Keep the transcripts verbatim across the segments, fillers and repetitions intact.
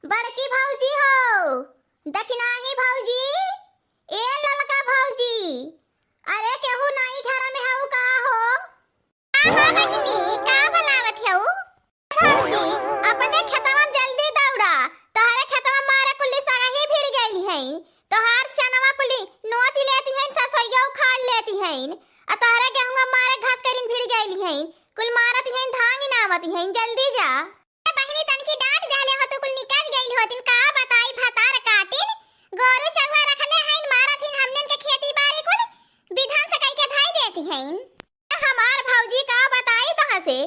बड़की भौजी हो, दखिनाही भौजी, ए ललका भौजी, अरे केहू नाई घर में हऊ का हो? का हो बहिनी, का बोलावत हऊ? भौजी, अपने खेतवा में जल्दी दौड़ा, तोहरे खेतवा मारे कुल्ली सगही भिड़ गइल हईन, तोहार चनवा कुल्ली नोच लेती हईन, सरसोइया उखाड़ लेती हईन, आ तोहरे गेहुआ मारे घास करिन भिड़ गइल हईन, कुल मारत हईन, धांग इनावत हईन, जल्दी जा। ए बहिनी, तनकी डांट देहले हो, तू कुल निकल गइल होतिन। का बताई, भतार काटिन, गोरू चउवा रखले हईन, मारत हईन हमनन के खेती बारी कुल, विध्वंस कइके धई देती हईन। हमार भौजी का बताई तोहसे,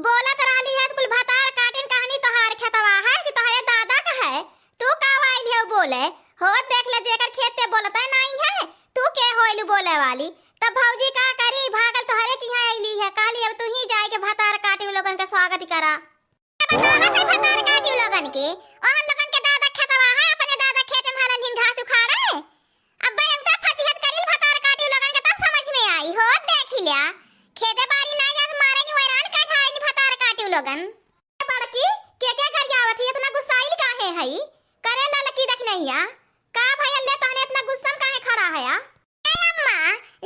बोलत रहली है, कुल भतार काटिन कहनी तोहार खेतवा है कि तोहरे दादा का है, तू का आइल है बोले? हो देख ले, जेकर खेत ते बोलते नाई है, तू के होइलू बोले वाली? तब भौजी का करी, भागल तोहरे किहाँ अइली है, कहली अब तू ही जाए के भतार काटिन लोगन का स्वागत करा। बतावत है भतार काटिन लोगन के, ओहन लोगन के दादा खेतवा है, अपने दादा खेत में हलन हिन घास उखाड़े। अब बरौता फजीहत करिल भतार काटिन लोगन के, तब समझ में आई। हो देखी ल्या, खेते बारी ना जात, मारे नि वैरान कठाइन भतार काटिन लोगन। बड़की, के के गरियावत ही, इतना गुस्साइल काहे हई? करे ललकी दखिनहिया, का भयल ले तहने इतना गुस्सा में काहे खड़ा हया? ए अम्मा,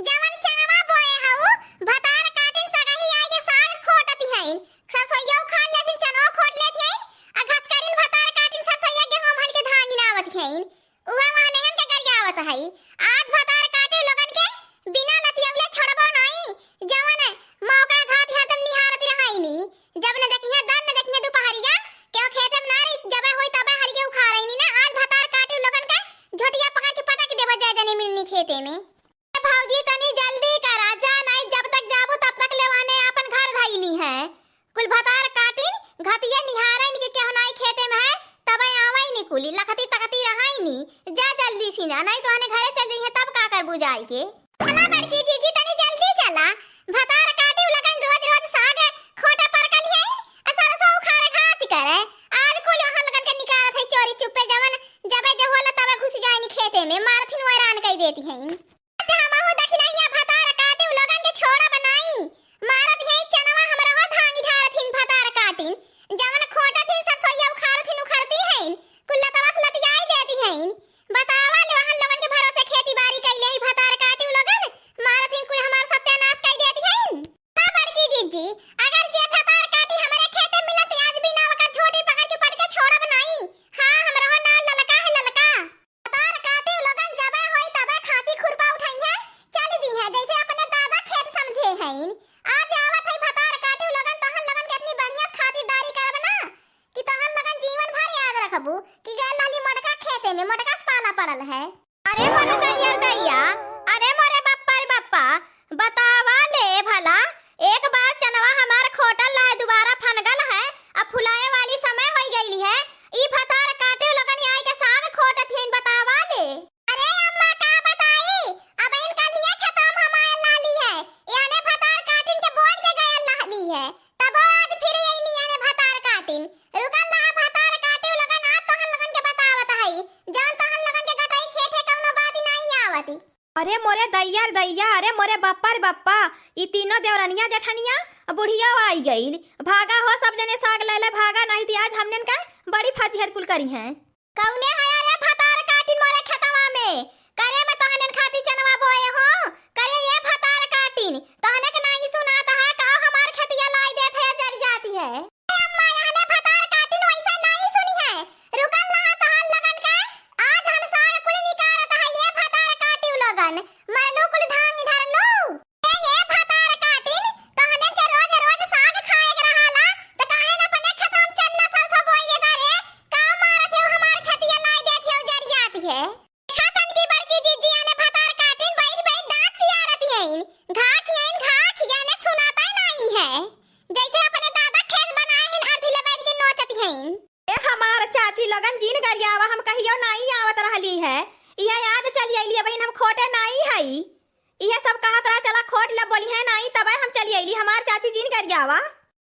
जवन चनवा बोए हऊ, भतार काटिन सगही आइके साग खोटत हईन, सरसोइया उखाड़ लेथिन, चनवा खोट लेत हईन, आ घसकरिन भतार काटिन सरसोइया गेहूं हल के धान गिनावत हईन, उहे वहनेहन के गरियावत हई। आज भतार काटिन लोगन के बिना लतियवले छोड़बो नाई, जवन मौका घात हरदम निहारत रहइनी, जब न देखिहे दन न देखिहे दुपहरिया, केहू खेते में ना रही, जबे होई तबे हलिए उखाड़इनी ना। आज भतार काटिन लोगन के झोटिया पकड़ के पटक देबो, जय जने मिलनी खेते में। ए भौजी, तनी जल्दी करा, जा नाई, जब तक जाबू तब तक ले वहने आपन घर धइली है। कुल भतार काटिन घतिया निहारइन कि केहू नाई खेते में है, तबे आवइनी कुली, लखती तकती रहइनी। जा जल्दी सीना, नाई तोहने घरे चल जइहे, तब का करबू जाइके। भला बड़की जीजी, तनी जल्दी चला, भतार काटिन लोगन रोज रोज साग खोटा परकल है, आ सरसों उखाड़े घास करे। आज कुल ओहन लोगन के निकारत है चोरी चुप्पे, जवन जबे जे होला तबे घुस जाइनी खेते में, मारथिन वैरान कइ देती हईन। आज हमहू दखिनहिया भतार काटिन लोगन के छोड़ब नाई, मारत हईन चनवा हमरहो धांगी ढारत हईन भतार काटिन, जवन खोटत हईन सरसोइया उखाड़त हईन उखड़ती हईन, कुल लतवा से लतियाई देती हईन। बतावा ले, ओहन लोगन के भरोसे खेती बारी कइले ही भतार काटिन लोगन, मारत हईन कुल हमार सत्यानाश कइ देती हईन। का बड़की जीजी, अगर जे भतार काटिन हमरे खेते मिलत आज बिना ओकर झोटी पकड़ के पटके छोड़ब नाई। हाँ, हमरहो नाव ललका है, ललका। भतार काटिन लोगन जबे होई तबे खांची खुरपा उठइहे, चल दीहे, जैसे अपने दादा खेत समझे हईन। आज आवत है भतार काटिन लोगन, तोहन लोगन के इतनी बढ़िया खातिरदारी करब ना कि तोहन लोगन जीवन भर याद रखबू कि गइल रहली मोटका खेते में, मोटका से पाला पड़ल है। अरे मोरे दैया रे दैया, अरे मोरे बप्पा रे बप्पा, बतावा ले भला, एक बार चनवा हमार खोटल रहे, दुबारा फनगल है, अब फुलाए वाली समय होई गइली है, ई भतार काटिन लोगन आई के साग खोटत हईन, बतावा ले। अरे अम्मा, का बताई, अबहिन कलिया खेतवा में हम आयल रहली है, याने भतार काटिन के बोल के गयल रहली है, तबो आज फिर अइनी याने भतार काटिन। रुकल रहा भतार काटिन लोगन, आज तोहन लोगन के बतावत हई, जवन तोहन लोगन के गटई खेत है, कउनो बात नाई आवत। अरे मोरे दैया रे दैया, अरे मोरे बप्पा रे बप्पा, ई तीनों देवरनिया जेठनिया, बुढ़िया आई गइल। भागा हो सब जने साग ले ले, भागा, नाहीं त आज हमनन का बड़ी फजीहत कुल करिहैं। कउने हया रे भतार काटिन मोरे खेतवा में? करे में तहनन खाती चनवा बोए हो? करे ये भतार काटिन, तहने के नाई सुनात है, का हमार खेतिया लाई देत है, जर जाती है। ए अम्मा, यहने भतार काटिन वैसे नाई सुनिहैं। रुकल रहा तहन लगन के, आज हम साग कुल निकारत है, ये भतार काटिन लगन। मरलू कुल धांग धरलू। ए, ये भतार काटिन, तहने के रोज रोज साग खाए के रहाला, त काहे न अपने खेतवा में चन्ना सरसों बोई लेता रे? का मारत हेउ हमार खेतिया लाई देत हेउ जर जाती है। देखा तनकी बड़की जीजी आने भतार काटिन बैठ बैठ दांत चियारत हईन। घाख हईन, घाख, यहने सुनाता ही नाई है। जैसे अपने दादा खेत बनाए हईन, अर्थी ले बैठ के नोचत हईन। ए हमार चाची लगन जिन गरियावा, हम कहियो नाई आवत रहली है। इहे याद चली अइली, अबहिन हम खोटे नाई हई। इहे सब कहत रहा, "चला खोट लब," बोलिहैं नाई, तबे हम चली अइली। हमार चाची जिन गरियावा।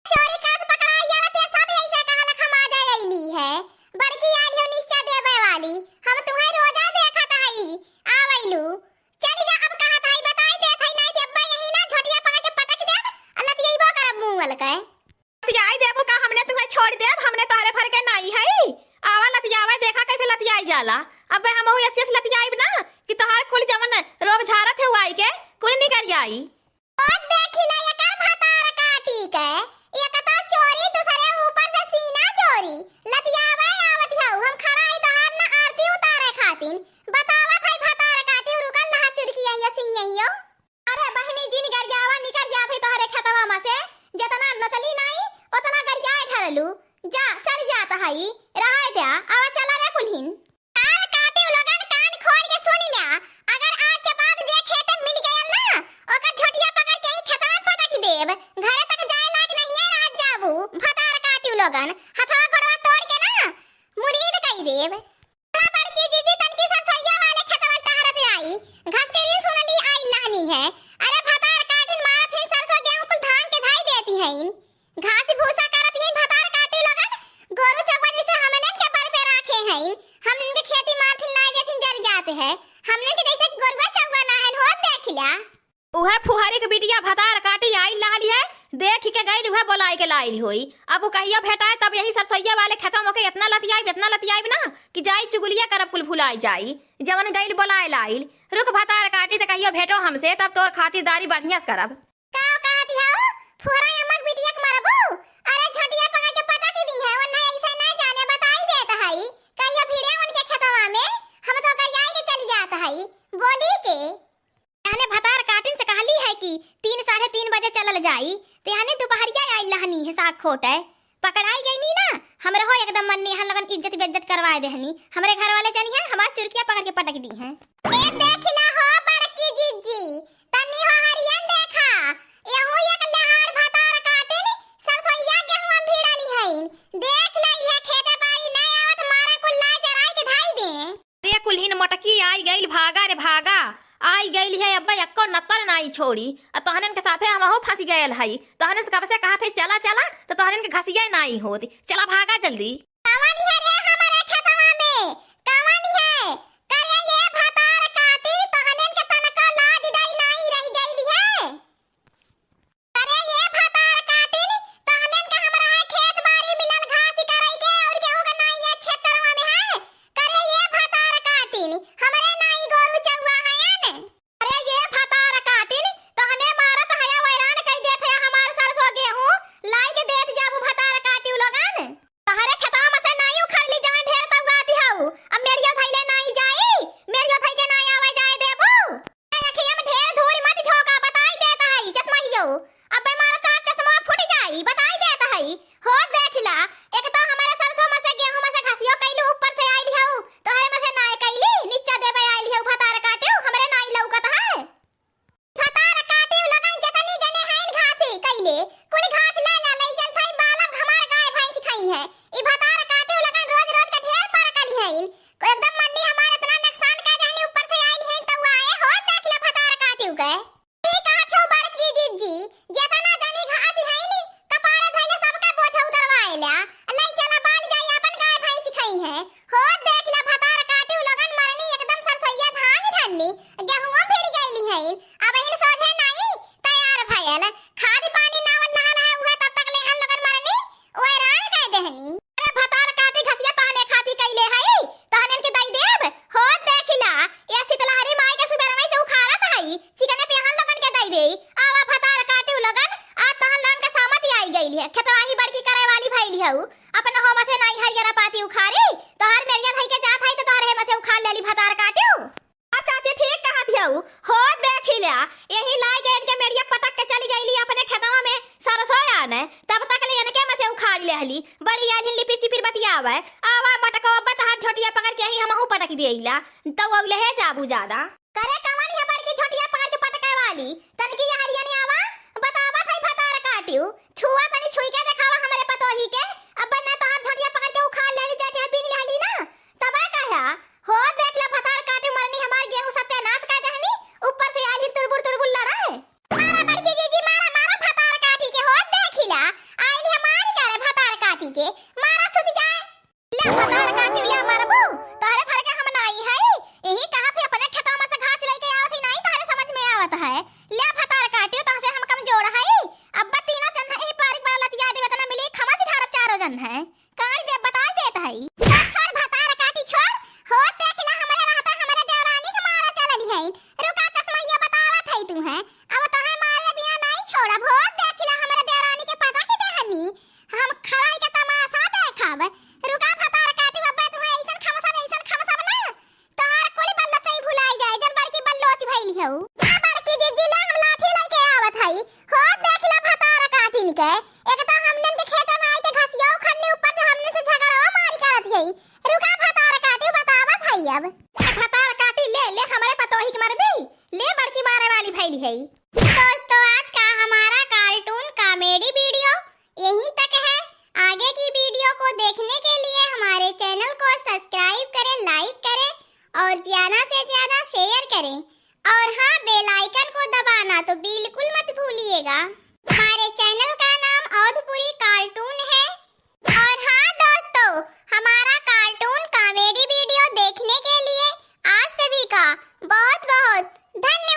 चोरी करत पकड़ाई जाला, ते सब ऐसे कहलक हम आ जाए अइली है। बड़की आइल हो निश्चा देवे वाली, हम तुहैं रोजा देखत हई, आवैलू। चली जा, अब कहत हई बताई देत हई, नाई ते अब्बा यही ना झोटिया पकड़ के पटक देब, आ लतियैबो करब मुँह अलकै। लतियाई देबू का, हमने तुहैं छोड़ देब, हमने तोहरे भर के नाई हई, आवा लतिया। जाला। अबे हमहू ऐसी ऐसी लतियाइब ना कि तोहार कुल जवन रोब झारत है उ आई के कुल निकर जाई। ओ देखी ला एकर भतार काटी के, एक तो चोरी, दूसरे ऊपर से सीना चोरी। लतियावे आवत हऊ, हम खड़ा है तोहार ना आरती उतारे खातिन। बतावत है भतार काटी, रुकल रहा चुरकी यहियो सिंह यहियो। अरे बहिनी, जिन गरियावा निकर जात है तोहरे खेतवा में से, जितना नोचली नाई, उतना गरियाए ढरलू। जा, चल जात हई, रहे द्या, आवा चला रे कुल्हिन। भतार काटी उ लोगन कान खोल के सुन ल्या, अगर आज के बाद जे खेत में मिल गयल ना, ओकर झोटिया पकड़ के ही खेतवा में पटक देब। घरे तक जाए लायक नहिये रहत जाबू, भतार काटी उ लोगन, हथवा गोड़वा तोड़ के ना, मुरीद कई देब। बड़की दीदी तनकी सरसोइया वाले खेतवा टहरत आई, घास के रील सुनली आई लहनी है। अरे भतार काटिन मारत हिन सरसों गेहूं कुल धान के धाई देती हैं। घास भूसा करत हिन भतार काटी लोगन, गोरू चौवा जैसे हमनन के बल पे राखे हैं। हमनन के खेती मारथिन लाए देथिन जर जाते हैं। हमनन के जैसे गोरुआ चौवा ना है हो देख लिया। उहे फुहरी के बिटिया भतार काटी आइल रहली है, देखि के गइल उहे बोलाइ के लाइल होई। अब उ कहियो भेटाए तब यही सरसोइया वाले खेतवा में ओके एतना लतियाइब, एतना लतियाइब ना कि जाई चुगलिया करब कुल भुलाइ जाई। जवन गइल बोलाइ लाइल, रुक भतार काटी त कहियो भेटो हमसे तब तोर खातिरदारी बढ़िया से करब। का कहत हऊ? फुहरा अम्मा के बिटिया के मरबू? अरे झोटिया पकड़ के पटक दी है, ओन्हे ऐसे ना जाने बताइ देत हई। कहियो भिड़े उनके खेतवा में, हम तो गरियाइ के चली जात हई। बोली के। तहने भतार काटिन से कहली है कि तीन साढ़े तीन बजे चलल जाई, तेहने दुपहरिया आइल लहनी है साग खोटे। पकड़ाई गइनी ना, हमरे हो एकदम मन्नी हन लगन इज्जत बेइज्जत करवाए देहनी। हमरे घर वाले जनी है, हमार चुरकिया पकड़ के पटक दी हैं। ए देख ला हो बड़की जीजी, तनी हो हरियन देखा, एहू एक लेहार भतार काटिन सरसोइया गेहुआ भिड़ली हईन। देख ला इहे खेते बारी ना आवत मारे कुल ला जराई के धाई दे। रे कुल्हिन मोटकी, आइ गइल भागा रे भागा, आइ गइल है, अब्बा एक्को नत्तर नाई छोड़ी। आ तोहनन के साथे हमहू फंसि गयल हई। तोहनन से कब से कहत हई चला चला, त तोहनन के घसिया नाई होत। चला भागा जल्दी। कवन है रे हमरे खेतवा में? कवन है? करे ये भतार काटी, तोहनन के तनको लाज डर नाई रहि गइल है। करे ये भतार काटिन, तहनन के हमरा है खेत बारी मिलल घास करई के, और केहू के नाई ये क्षेत्रवा में है। करे ये भतार काटिन, हमरे नाई गोरू चौवा हयन। अरे ये भतार काटिन, तहने मारत हया, वैरान कई देत हया हमार सरसों गेहूं, लाई के देत जाबू भतार काटी उ लोगन। तहरे खेतवा में से नाई उखाड़ ली, जवन ढेर तउआ दिहऊ। अब मेड़ियो धइले नाई जाई, मेड़ियो धइ के नाई आवे जाए देबू। ए अखिया में ढेर धूल मत झोंका, बताई देत हई, चश्मा हियो। अबे मारत तोहार चश्मा फूट जाई, बताई देत हई। हो देख ला, एक तो हमारे सरसों में से, गेहूं में से घसियो कइलू, ऊपर से आइल हऊ, तोहरे में से नाय कइली, निच्चा देवे आइल हऊ, भतार काटिउ, हमरे नाई लौकत है। भतार काटिउ लगन जतनी जने हईन घासी कइले, कुल घास ले ला, लई चलत हई बालम, हमार गाय भैंस खई है। ई भतार काटिउ लगन रोज रोज के ढेर परकल हईन। एकदम मन्नी हमार इतना नुकसान कर रहनी, ऊपर से आइल है तउआ। ए हो देख ले भतार काटिउ के। ई कहत हो बड़की जिज्जी, जेतना जनी घास हईन, कपारे धइले सबके बोझ उतरवाए ल्या। लई चला बाल जाई, आपन गाय भैंस खई है। हो देख ले भतार काटिउ लगन मरनी, एकदम सरसोइया धान धरनी, गेहुआ भिड़ गइली हईन। अब हिन सोझे नाई तैयार भयल, खाद पानी नावल नहाल है उहे, तब तक लेहन लगन मरनी, ओए रान कह देहनी। अरे भतार काटी घसिया तहने खाती कइले हई, तहने इनके दई देब। हो देखिला, ए शीतलहरी माई के सुबेरवे से उखाड़त हई, चिकने पेहन लोगन के दई देई। आवा भतार काटी उ लोगन, आ तहन लोगन के सामत आई गइल है, खेतवाही बड़की करे वाली भइली हऊ, अपन होम से नाई हरियरा पाती उखाड़ी, तोहार मेरिया धई के जात हई त तोहरे में से उखाड़ लेली भतार काटिउ। आ चाची ठीक कहत हऊ, हो देखिला, यही लाइ के इनके मेरिया पटक के चली गइली अपने खेतवा में सरसों आने, तब तक ले इनके में से उखाड़ लेहली। बड़ी आलिन लिपिर चिपिर बतियावे, आवा मटको अब्बा तहार झोटिया पकड़ के यही हमहू पटक देइला, तउ औ लेहे जाबू ज्यादा। करे कवन है बड़की झोटिया पकड़ के पटके वाली, तनकी ये हरियन आवा, बतावा थई भतार काटिउ, छुआ तनी छुई के देखावा हमरे पतोही के, अब्बा ना तहार झोटिया पकड़ के उखाड़ लेहली, जेठे बीन लेहली ना, तबे कहा, हो देख ला भतार काटी मरनी हमार गेहूं सत्यानाश कर देहनी, ऊपर से आइल ही तुड़बुड़ तुड़बुड़ लड़ाए। मारा बड़की जीजी मारा, मारा भतार काटी के हो देखिला, आइल हमार करे भतार काटी के, मारा सुत जाए। ले भतार काटी ले मरबू, तोहरे भर के हम नाई है, यही कहा थे अपने खेतवा में से घास लेके आवत ही नाई, तोहरे समझ में आवत है। ले भतार काटी तोहसे हम कमजोर है, अब तीनों जन है, यही पारिक वाला लतिया देवे तना मिली, खमा से ढारब चारों जन है। काट दे, बताई देत हई। छोड़, छोड़, भतार काटी छोड़। हो अब रुका भतार काटी, अब तुहे ऐसन खमसब, ऐसन खमसब ना, तोहार कुल बल्लोचई भुलाई जाए, जन बड़की बल्लोच भइली हऊ। आ बड़की दीदी, ले हम लाठी लइके आवत हई। हो देख ला भतार काटिन के, एक तो हमनन के खेते में आइके घसिया उखड़नी, ऊपर से हमनन से झगड़ो मारी करत हई। रुका भतार काटी, बतावत हई अब। ए भतार काटी, ले, ले हमरे पतोही के मरबी, ले बड़की मारे वाली भइली हई। दोस्तों, आज का हमारा cartoon comedy video यहीं तक है। आगे की video को देखने के लिए हमारे channel को subscribe करें, like करें और ज्यादा से ज्यादा share करें। और हाँ, bell icon को दबाना तो बिल्कुल मत भूलिएगा। हमारे channel का नाम औधपुरी cartoon है। और हाँ दोस्तों, हमारा cartoon comedy video देखने के लिए आप सभी का बहुत बहुत धन्यवाद।